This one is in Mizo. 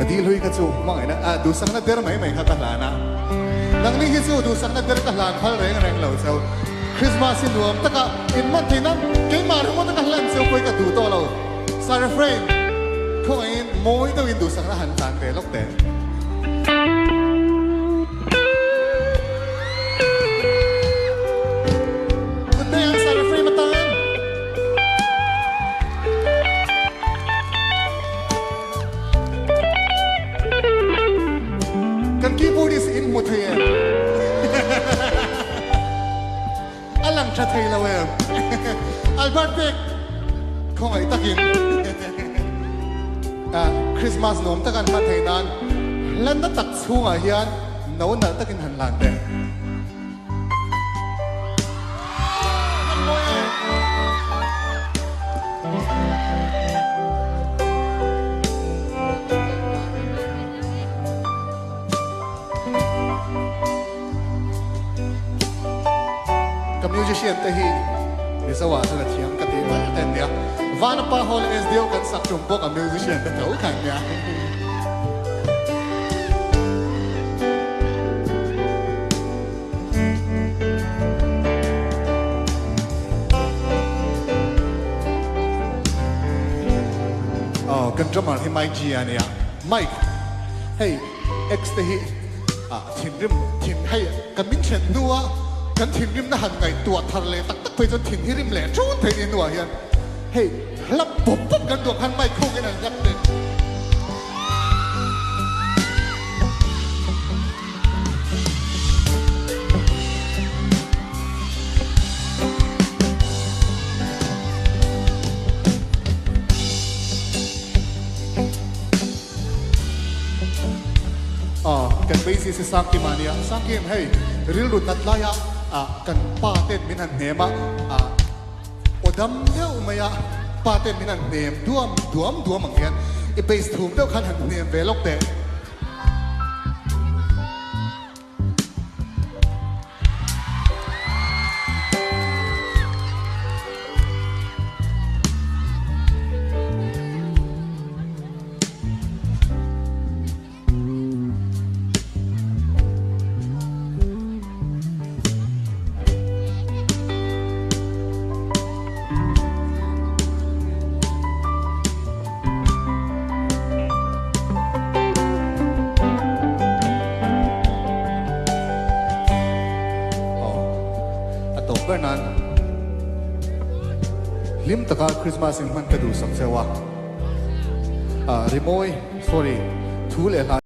Ka dil hlui kha chu hmangaihna ah duhsakna der mai mai kha ka hlan a. Nangni hi chu duhsakna der ka hlan phal reng reng lo cheu. Christmas hi nuam taka in hman theih nan keimah ringawt a ka hlan cheu pawhin ka duh tawh lo. Sir Refrain, Khawngaihin mawi deuhin duhsakna han hlan ve lawk teh. Kutbe ang Sir Refrain atan. Kan keyboardist in hmu thei em? A lang tha thei lo em? Albert Pek khawngaih takin Christmas nuam tak an hman theih nan hlanna tak chhungah hian no nalh takin han hlan teh. Ka musician te hi Mizo ah chuan a thiam ka tih mai te nia. Vanapa Hall SDO kan sak tum bawk a musician te tho kha nia. Aw kan drummer hi Mike G a nia. Mike, hei ex te hi ah thinrim thin hei kan min then hnua kan thinrimna han ngaihtuah thar leh tak tak phei chuan thin hi rim leh ṭun thei ni hnuah hian hei hlap pawp pawp kan duah khan Mike khawngin an hlap teh. Kan beisei si Sangkim a nia. Sangkim, hei rilru nat laia kan pa ten min han hnem a, aw dam deuh mai a pa ten min han hnem duam duam duam ang hian i base thum deuh khan han hnem ve lawk teh. A tawp ber nan hlim taka Christmas in hman ka duhsak cheu a, rimawi, sorry, thu leh hla.